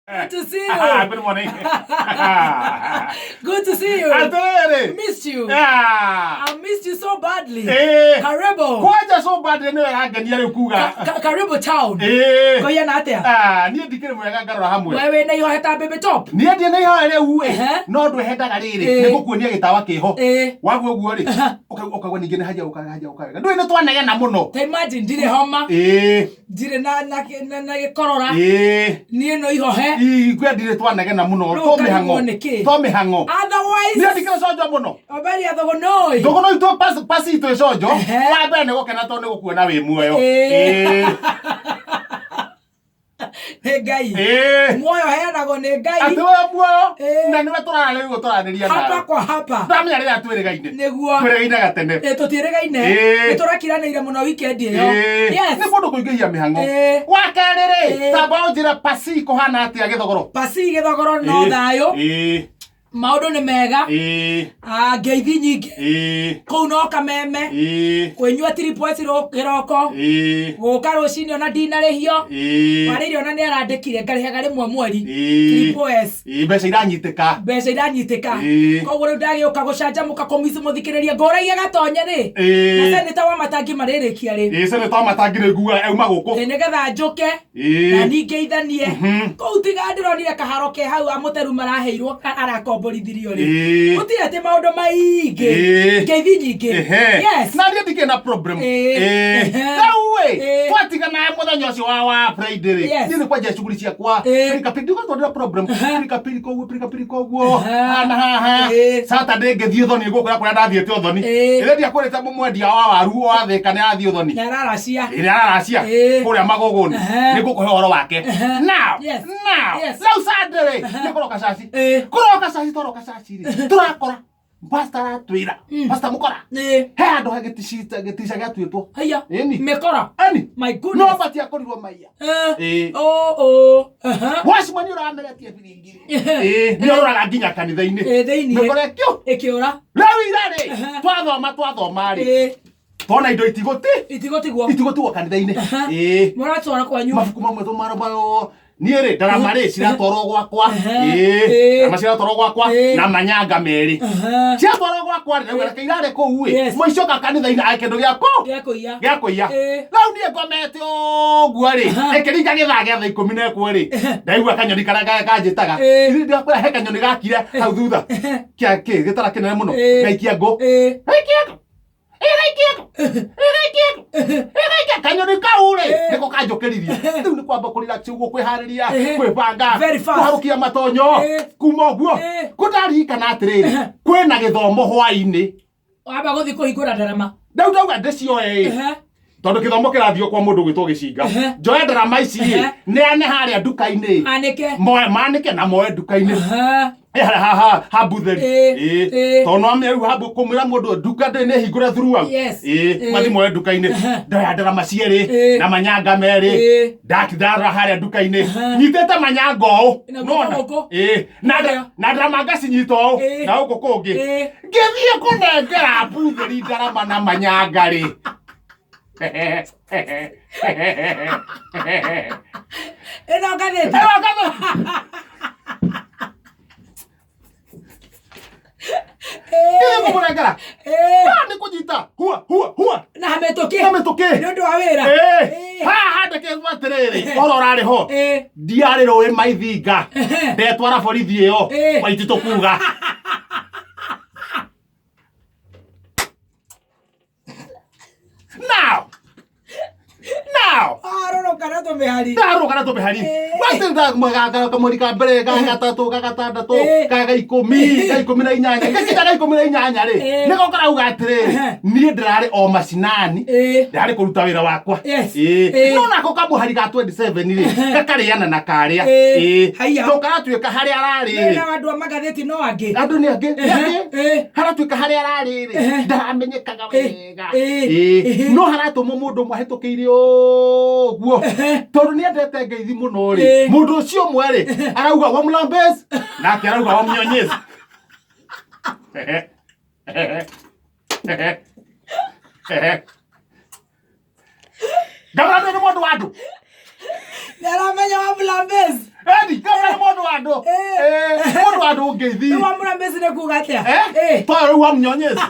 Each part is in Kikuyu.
Good to see you. Good morning. Good to see you. Atĩrĩrĩ. Missed you. Ah. I missed you so badly. Eh. Karibu. Kwanja so badly nĩwe ĩrangenia rĩu kuga. Karibu town. Eh. Koyana atĩa? Ah, niĩ ndikĩrĩ mwega ngarora hamwe. We wĩna ihohe ta baby top. Niĩ ndiĩ na ihoya rĩu ĩ. Ehe. No ndwehendaga rĩrĩ Eh. nĩ gũkuonia gĩtawa kĩho. Eh. Wagua ũguo rĩ. Ũkaigua ningĩ nĩ haja ũkaga haja ũkaga. Ndũĩ nĩ twanegena mũno. Ta imagine ndirĩ homa, Ĩĩ. ndirĩ na gĩkorora, Ĩĩ. niĩ no ihohe. Igwe ndirĩ twanegena mũno. Rĩu To ũkarigwo mĩhang'o. nĩkĩ? To mĩhang'o. Otherwise, Niĩ ndikĩrĩ conjo mũno. habari ya thogonoi. Thũgũno itũ pasi itũ ĩconjo. Ehe. Wa mbere nĩ gũkena tondũ nĩ gũkuona wĩ muoyo. Ĩĩ. Ĩĩ. Nĩ Ngai. Ĩĩ. Muoyo heanagwo nĩ Ngai. Atĩ we muoyo Ĩĩ. na nĩwe tũraria rĩu tũranĩria Hapa nawe. kwa hapa. Ndamenya rĩrĩa twĩrĩgaine. Nĩguo. Twĩrĩgaine gatene. Ĩ, tũtiĩrĩgaine. Ĩĩ. Nĩ tũrakiranĩire mũno weekend ĩyo. Ĩĩ. Yes. Nĩ kũndũ kũingĩhia mĩhang'o. Ĩĩ. Wa kerĩ rĩ, Ĩĩ. tamba ũnjĩre pasi kũhana atĩa gĩthogoro? Pasi gĩthogoro no Ĩĩ. thayũ. Ĩĩ. Maũndũ nĩ mega. Ĩĩ. Ah, ngeithi nyingĩ. Ĩĩ. Kũu no kameme. Ĩĩ. Kwĩnyua tripoesi kĩroko. Ĩĩ. Gũka rũcinĩ ona ndinarĩhio. Ĩĩ. Warĩire ona nĩ arandĩkire ngarĩhaga rĩmwe mweri. Ĩĩ. Tripoesi. Ĩĩ, mbeca iranyitĩka. Mbeca iranyitĩka. Ĩĩ. Koguo rĩu ndagĩũka gũcanjamũka kũmici mũthikĩrĩria ngũragia gatonye rĩ. Ĩĩ. Na seneta wa matangi marĩrĩkia rĩ. Ĩĩ, seneta wa matangi rĩ nguga auma gũkũ. Ĩ, nĩgetha njũke. Ĩĩ. Na ningĩithanie. Kũu tiga ndĩronire kaharo ke hau amũteru maraheirwo arakomborithirio rĩ. Ĩĩ. Gũtirĩ atĩ maũndũ maingĩ. Ĩĩ. Ngeithi nyingĩ. Ehe. Yes. Na niĩ ndikĩrĩ na problem. Ĩĩ. Ĩĩ. Ehe. Rĩu ĩ, Ĩĩ. twatigana mũthenya ũcio wa Friday rĩ, Yes. niĩ nĩ kwanjia shughuli ciakwa. Ĩĩ. Pirika pirika, ndikũrĩ na problem. Ehe. Pirika pirika ũguo, pirika pirika ũguo. Ehe. Haha na haha. Ĩĩ. Saturday ngĩthiĩ ũthoni gũkũ kũrĩa ndathiĩte ũthoni. Ĩĩ. Ĩrĩa ndiakwĩrĩte mwendia wa waru wa Thĩka nĩ athiĩ ũthoni. Nĩ araracia. Ĩrĩa araracia Ĩĩ. kũrĩa magũgũni. Ehe. Nĩ ngũkũhe ũhoro wake. Ehe. Now, Yes. now, Yes. rĩu Sunday rĩ, nĩ kũroka caci. Ĩĩ. Kũroka caci twaroka caci rĩ, tũrakora pastor aratwĩra, pastor mũkora, Ĩĩ. he handũ ha gĩtica gĩatuĩtwo. Haiya. Ĩni. Mĩkora. Ĩni. My No goodness. matiakorirwo maiya. Eh. Ĩĩ. Oh, oh. Aha. Watchman ũrameretie biringi. Ehe. Ĩĩ, nĩ ũroraga nginya kanitha-inĩ. Ĩĩ, thĩiniĩ. Mĩkora ĩkĩũ. Ĩkĩũra. Rĩu ira rĩ, Ehe. twathoma rĩ, Ĩĩ. twana indo itigũti Itigũtigwo. itigũtigwo kanitha-inĩ. Aha. Ĩĩ. Mũratwara kwanyu. Mabuku mamwe tũmarabayo niĩ rĩ ndarama rĩ ciratwarwo gwakwa. Ehe. Ĩĩ, Ĩĩ. ndarama ciratwarwo gwakwa Ĩĩ. na manyanga merĩ. Aha. Ciatwarwo gwakwa rĩ, reke irarĩ kũu ĩ. Yes. Mũico ka kanitha-inĩ aĩ kĩndũ gĩakũ Gĩa kũiya. gĩa kũiya. Ĩĩ. Rĩu niĩ ngomete ũguo rĩ, Aha. ĩkĩringa gĩthaa gĩa thaa ikũmi na ĩmwe rĩ, ndaigua kanyoni karĩa kanjĩtaga. Ĩĩ. Ithuĩ ndĩrakwĩra he kanyoni gakire hau thutha. Kĩa kĩ gĩtara kĩnene mũno. Ĩĩ. Gaikia ngũ. Ĩĩ. Gaikia ngũ. Ĩ gaikia ngũ. Ĩ gaikia ngũ. Ĩ gaikia kanyoni kau rĩ, Ĩĩ. nĩko kanjũkĩririe. Rĩu nĩ kwamba kũrelax ũguo kwĩharĩria, Ĩĩ. kwĩbanga, Very fast. kũharũkia matonyo, Ĩĩ. kuma ũguo. Ĩĩ. Kũ ndaririkana atĩrĩrĩ, kwĩna gĩthomo hwaĩ-inĩ. Wamba gũthiĩ kũhingũra ndarama. Rĩu ndauga ndĩcioe ĩ. Ehe. Tondũ gĩthomo kĩrathiĩ kwa mũndũ gwĩtwo gĩcinga. Ehe. Njoe ndarama ici ĩ, Ehe. neane harĩa nduka-inĩ. Anĩke. Moe manĩke na moe nduka-inĩ. Aha. Ĩ, harĩa ha ha mbutheri. Ĩ, Ĩ, ĩ. tondũ no rĩu habu kũmwĩra mũndũ nduka ndĩ nĩ hingũre throughout. Yes. Ĩ, Ĩ. mathi moe nduka-inĩ. Ehe. Ndoya ndarama cierĩ Ĩ. na manyanga merĩ. Ĩ. Ndakitharora harĩa nduka-inĩ. Ehe. Nyitĩte manyanga ũũ. Na guoko Nona? gũkũ. Ĩ, na ndarama ngacinyita ũũ Ĩ. na gũkũ kũngĩ. Ĩ. Ngĩthiĩ kũnengera mbutheri ndarama na manyanga rĩ. Ĩno ngathĩti. Ĩno ngathĩti. Ngĩthiĩ kũmũnengera. Ĩ. Ah, nĩ kũnyita hua hua hua Na mĩtũkĩ. na mĩtũkĩ. Nĩ ũndũ wa wĩra. Ĩ, Ĩ. haha handĩkĩtwo atĩrĩrĩ ũhoro ũrarĩ ho Ĩ. ndiarĩ rũĩ maithinga Ehe. ndetwara borithi ĩyo Ĩ. waititũ kuga Now now Warũrũka na tũmĩhari. ndarũka na tũmĩhari Ĩ. kamweri ka mbere ga gatatũ ga gatandatũ Ĩ. ga 10 ga 18 gakinya ga 18 rĩ Ĩ. nĩko karauga atĩrĩrĩ Ehe. niĩ ndĩrarĩ o macinani Ĩ. ndĩrarĩ kũruta wĩra wakwa Yes. Ĩ. Ĩ. no nako kamũhari ga 27 rĩ gakarĩana na karĩa Ĩ. Ĩ. Haiya. to karatuĩka harĩa ararĩ Wĩra rĩ wa andũ a magathĩti no angĩ. andũ nĩ angĩ nĩ angĩ. Ĩ. Haratuĩka harĩa ararĩ rĩ Ehe. ndaramenyekaga Ĩ. wega Ĩ. Ĩ. Ĩ. No haratũmwo mũndũ ũmwe ahĩtũkĩire ũguo Ehe. tondũ nĩ endete ngeithi mũno rĩ Ĩ. mũndũ ũcio ũmwe rĩ arauga wa mlambezi nake arauga wa mnyonyezi. Gavana nĩ mũndũ wa andũ. Nĩ aramenya wa Mlambezi. Edi, gavana nĩ handũ ngeithi. Rĩu wa mũramĩci nĩ kuga atĩa? Eh? Toyo rĩu wa mnyonyezi.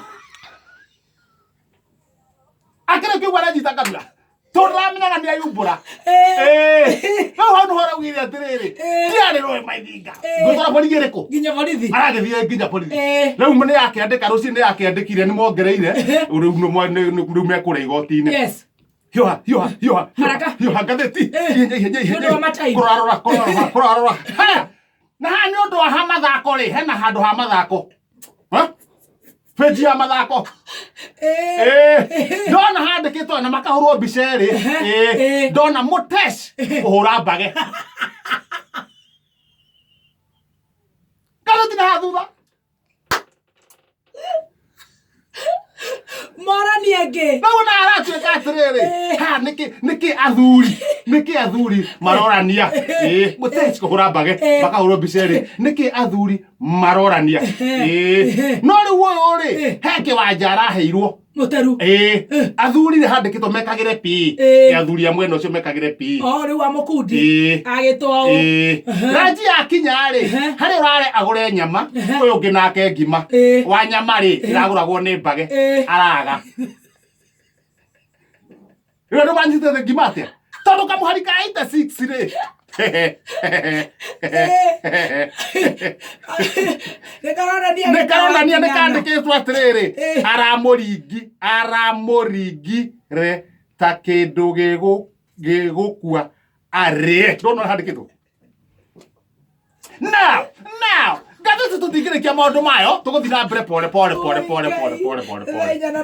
Akĩrĩ kĩu aranyita kanua. Tondũ ndamenyaga nĩ ayumbũra. Rĩu hau nĩho araugire atĩrĩrĩ. Tiarĩ rũĩ maithinga. Ngũtwara borithi ĩrĩkũ? Nginya borithi. Aragĩthiĩ nginya borithi. Rĩu nĩ yakĩandĩka rũciũ nĩ yakĩandĩkire nĩ mongereire. Rĩu rĩu mekũrĩa igoti-inĩ. Yes. Hiũha hiũha hiũha. Haraka. Hiũha ngathĩti. Ihenya ihenya ihenya. Nĩ ũndũ wa matime. Kũrarora kũrarora kũrarora. Haya. Na haha nĩ ũndũ wa ha mathako rĩ, hena handũ ha mathako. Ha? Page ya mathako. Ndona handĩkĩtwo na makahũrwo mbica ĩrĩ. Ndona Mũtesh kũhũra mbage. Ngathĩti na haha thutha. Morani angĩ. Rĩu na aratuĩka atĩrĩrĩ, haha nĩkĩ nĩkĩ athuri nĩkĩ athuri marorania. Mũtesh kũhũra mbage makahũrwo mbica ĩrĩ. Nĩkĩ athuri marorania. No rĩu ũyũ rĩ, he kĩwanja araheirwo. Mũteru. Athuri nĩ handĩkĩtwo mekagĩre pi. Athuri a mwena ũcio mekagĩre pi. O rĩu wa mũkundi. Agĩtwo ũũ. Ranji yakinya rĩ, harĩa ũrare agũre nyama, ũyũ ũngĩ nake ngima. Wa nyama rĩ, ĩragũragwo nĩ mbage. Araga. Rĩu andũ manyitĩte ngima atĩa? Tondũ kamũhari ka 86 rĩ. Nĩ karonania Nĩ karonania nĩ kandĩkĩtwo atĩrĩrĩ, aramũringi aramũringire ta kĩndũ gĩgũkua arĩe. Ndona handĩkĩtwo. Now, now, ngathĩti tũtingĩrĩkia maũndũ mayo, tũgũthiĩ na mbere pole pole pole pole pole pole pole pole.